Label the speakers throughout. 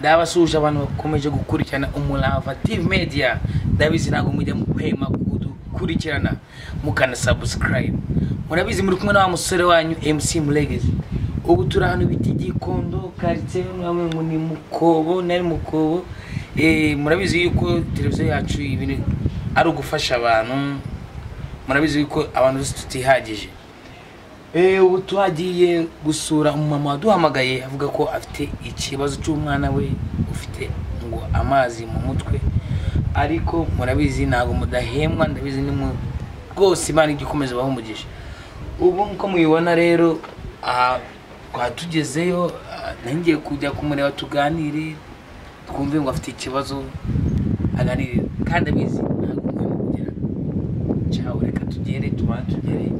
Speaker 1: Ndabasuje abantu bakomeje gukurikirana Umurava TV Media. Ndabizi ntabwo mujya muhema kudukurikirana mukana subscribe. Murabizi muri kumwe na wa musore wanyu MC Mulegezi. Ubu turi ahantu bita Gikondo, quartier namwe ngo ni Mukobo, nari Mukobo. Murabizi yuko televiziyo yacu ibintu ari ugufasha abantu. Murabizi yuko abantu bose tutihagije. Ubu twagiye gusura umumama waduhamagaye avuga ko afite ikibazo cy'umwana we ufite ngo amazi mu mutwe, ariko murabizi ntabwo mudahembwa, ndabizi ni mu rwose Imana igikomeza baho umugisha. Ubu nko mubibona rero twatugezeyo, nangiye kujya kumureba tuganire twumve ngo afite ikibazo aganire, kandi abizi ntabwo mwe kugera. Ciao, reka tugere tubana tugere.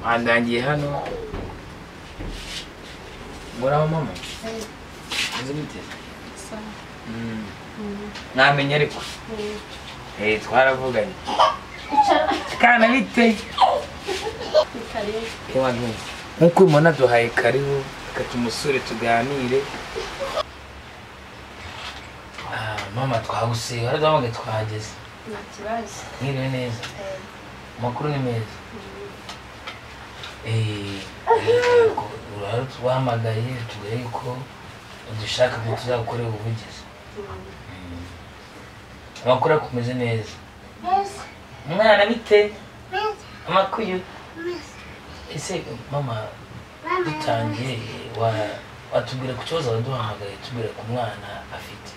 Speaker 1: Andangiye hano. Muraho mama? Nzi mute?
Speaker 2: Sawa.
Speaker 1: Namenye ariko. Twaravuganye. Kana bite?
Speaker 2: Karibu.
Speaker 1: Nkuko ubibona duhaye karibu, reka tumusure tuganire. Mama twagusuye, waraduhamagaye twahageze.
Speaker 2: Nta kibazo.
Speaker 1: Mwiriwe neza. Amakuru ni meza. Wahamagaye tubwira yuko udushaka ko tuzagukorera ubuvugizi. Amakuru akomeze neza. Umwana bite? Amakuru. Ese mama dutangiye watubwira ku kibazo waduhamagaye, tubwira ku mwana afite.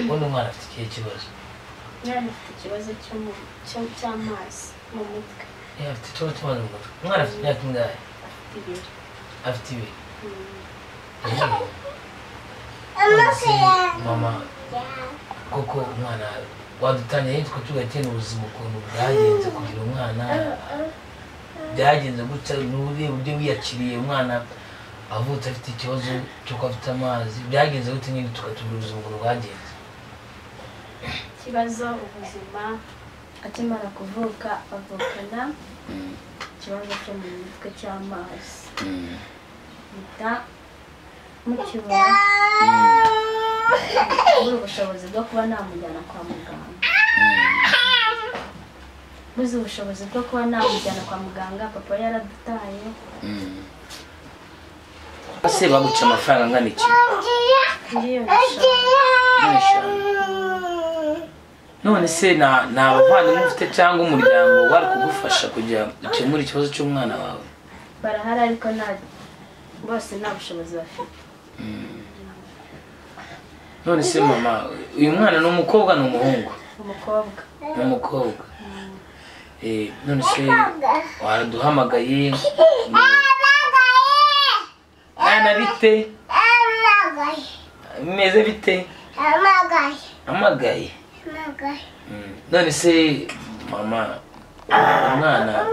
Speaker 1: Ubundi umwana afite ikihe kibazo?
Speaker 2: Umwana afite ikibazo cy'amazi mu mutwe.
Speaker 1: Afite ikibazo cy'amazi mu mutwe. Umwana afite imyaka ingahe?
Speaker 2: Afite ibiri.
Speaker 1: Afite ibiri. Mama koko umwana wadutangiye yitwa tugatera ubuzima ukuntu bwagenze kugira umwana byagenze gutya, n'ubuhe buryo wiyakiriye umwana avutse afite ikibazo cy'uko afite amazi, byagenze gute nyine tukatubwira ubuzima ukuntu bwagenze.
Speaker 2: Ikibazo ubuzima akimara kuvuka avukana ikibazo cyo mu mutwe cy'amazi. Mpita mukibona kubura ubushobozi bwo kuba namujyana kwa muganga. Buze ubushobozi bwo kuba namujyana kwa muganga, papa yaradutaye.
Speaker 1: Ese baguca amafaranga angana iki?
Speaker 2: Miliyoni 5.
Speaker 1: None se nta bavandimwe ufite cyangwa umuryango wari kugufasha kugira ukemure ikibazo cy'umwana wawe?
Speaker 2: Barahari ariko bose nta bushobozi bafite.
Speaker 1: None se mama, uyu mwana ni umukobwa ni umuhungu?
Speaker 2: Umukobwa.
Speaker 1: Ni umukobwa. None se waraduhamagaye mwana bite? Bimeze bite? Amagaye. None se mama, umwana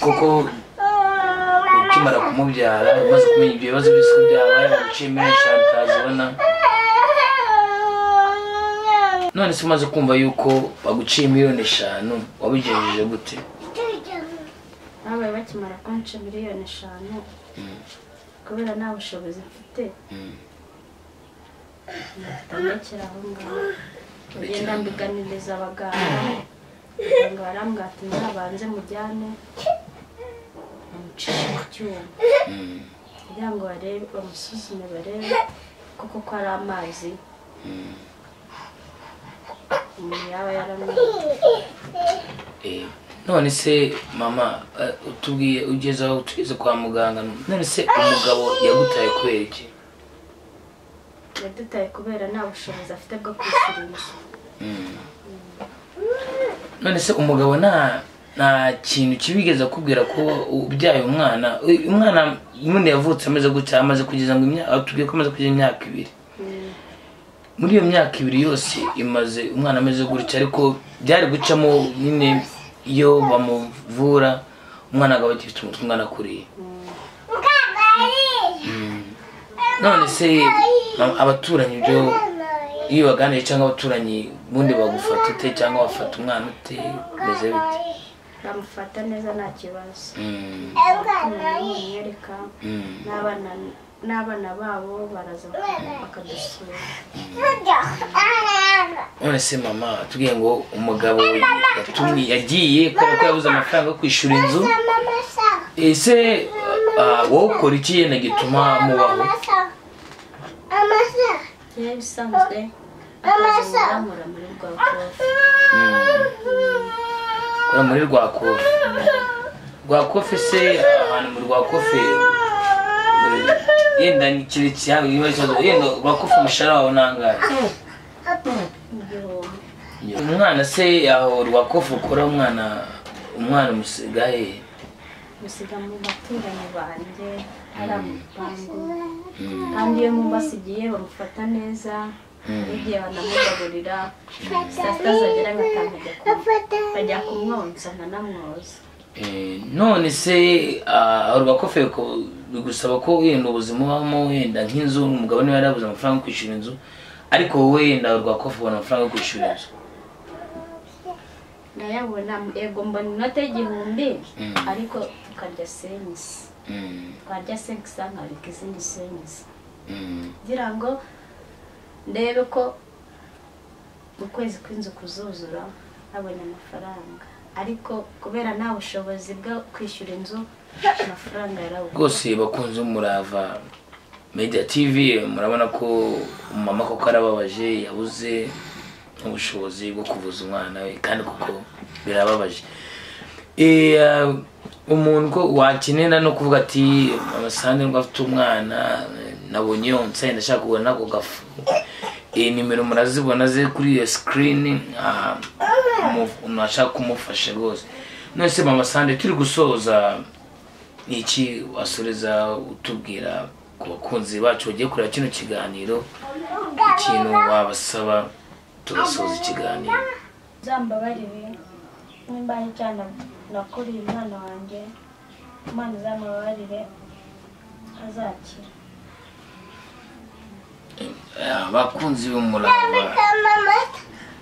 Speaker 1: koko ukimara kumubyara umaze kumenya ibyo bibazo byose byabaye baguciye miliyoni 5 utazibona. None se umaze kumva yuko baguciye miliyoni 5 wabigejeje gute?
Speaker 2: Babaye bakimara kunca miliyoni 5 kubera nta bushobozi mfite. Ndamekera aho ngaho. Ngenda mbiganiriza abaganga. Abaganga barambwira ati nzabanze mujyane bamucishe mu cyuma kugira ngo barebe, bamusuzume barebe koko ko ari amazi umuntu yaba yaramwiye.
Speaker 1: None se mama utubwiye ugeze aho tugeze kwa muganga, none se umugabo yagutaye kubera iki?
Speaker 2: Yadutaye kubera nta bushobozi afite bwo kwishyura inzu.
Speaker 1: None se umugabo nta kintu kibigeza kubwira ko ubyaye umwana, umwana ubundi yavutse ameze gutya, amaze kugeza ngo tubwiye ko amaze kugeza imyaka 2. Muri iyo myaka 2 yose imaze umwana ameze gutya, ariko byari gucamo nyine iyo bamuvura umwana akaba agifite umutwe ungana kuriya. None se abaturanyi byo Iyo baganiriye cyangwa abaturanyi ubundi bagufata ute cyangwa bafata umwana ute, bimeze bite?
Speaker 2: Bamufata neza nta kibazo. Bamwereka n'abana babo baraza bakadusura.
Speaker 1: None se mama, tubwiye ngo umugabo yatumye yagiye kubera ko yabuze amafaranga yo kwishyura inzu, ese wowe ukora iki yenda gituma mubaho?
Speaker 2: Ibisanzwe akazi nkora muri Rwakofe.
Speaker 1: Ukora muri Rwakofe. Rwakofe se ahantu muri Rwakofe yenda ni kirekire yenda Rwakofe umushahara wawe nangahe? Umwana se aho Rwakofe ukora umwana umusigaye?
Speaker 2: Musiga mu baturanyi banjye ari mu gipangu, kandi iyo mubasigiye bamufata neza, n'igihe banamugaburira saa sita zagera ngataha bajya kumwonsa nkanamwoza.
Speaker 1: None se aho Rwakofe bigusaba ko wenda ubuzima ubamo wenda nk'inzu, umugabo niba yarabuze amafaranga yo kwishyura inzu, ariko wowe wenda Rwakofe ubona amafaranga yo kwishyura inzu?
Speaker 2: Ndayabona, yego mbona inote y'1000 ariko tukarya senyisi, twarya senkisa nkabika izindi senyisi kugira ngo ndebe ko ukwezi kw'inzu kuzuzura nabonye amafaranga, ariko kubera nta bushobozi bwo kwishyura inzu amafaranga yarabuze.
Speaker 1: Rwose bakunze Umurava Media TV, murabona ko umumama koko arababaje, yabuze ubushobozi bwo kuvuza umwana we, kandi kuko birababaje. Umuntu ko wakenera no kuvuga ati amasande ngo afite umwana nabonye yonsa ndashaka kubona ako gafu, nimero murazibona ze kuri iyo screen, unashaka kumufasha rwose. None se mama Sande, turi gusoza, ni iki wasoreza utubwira ku bakunzi bacu bagiye kureba kino kiganiro, ikintu wabasaba tugasoza ikiganiro?
Speaker 2: Uzambabarire nimba hari icyaha nakuriye umwana wanjye, Imana izamubabarire azakira.
Speaker 1: Abakunzi b'Umurava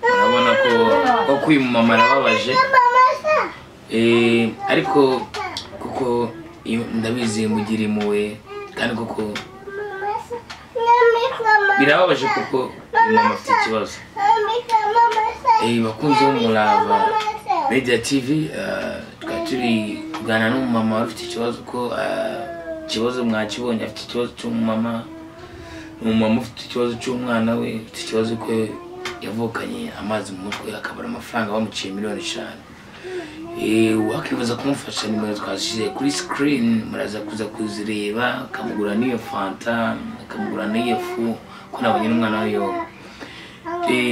Speaker 1: murabona ko uyu mumama arababaje, ariko kuko ndabizi mugira impuhwe, kandi kuko birababaje kuko mama afite ikibazo. Bakunzi b'Umurava Media TV, tukaba turi kuganira n'umumama ufite ikibazo, ko ikibazo mwakibonye, afite ikibazo cy'umumama, umumama ufite ikibazo cy'umwana we, ufite ikibazo ko yavukanye amazi mu mutwe akabura amafaranga bamuciye 5 miliyoni. Wakifuza kumufasha, nimero twashyize kuri screen muraza kuza kuzireba, akamugura n'iyo fanta, akamugura n'iyo fu, ko nabonye n'umwana we yoga.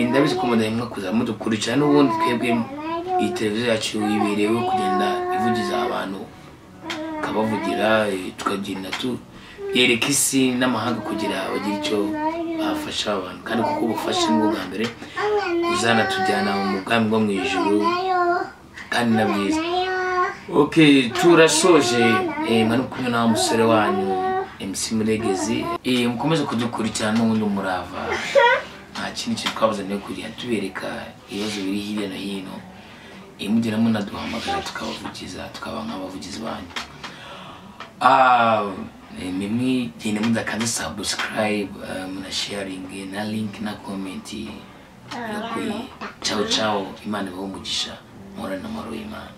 Speaker 1: Ndabizi ko mudahemwa kuza mudukurikirana, n'ubundi twebwe iyi televiziyo yacu ibereyeho kugenda ivugiza abantu, ikabavugira, tukagenda tuyereka isi n'amahanga kugira bagire icyo bafasha abantu, kandi kuko ubufasha nibwo bwa mbere uzanatujyana mu bwami bwo mu ijuru, kandi na byiza. Okay, turasoje. Mwari kumwe na musore wanyu MC Muregezi. Mukomeze kudukurikirana n'ubundi Umurava, nta kindi kintu twabazaniye kugira tubereka ibibazo biri hirya no hino. Mugera munaduhamagara tukabavugiza, tukaba nk'abavugizi banyu. Nimwigende mudakanze subscribe, muna sharing na link na comment. Ciao ciao, Imana ibahe umugisha, muhorane amahoro y'Imana.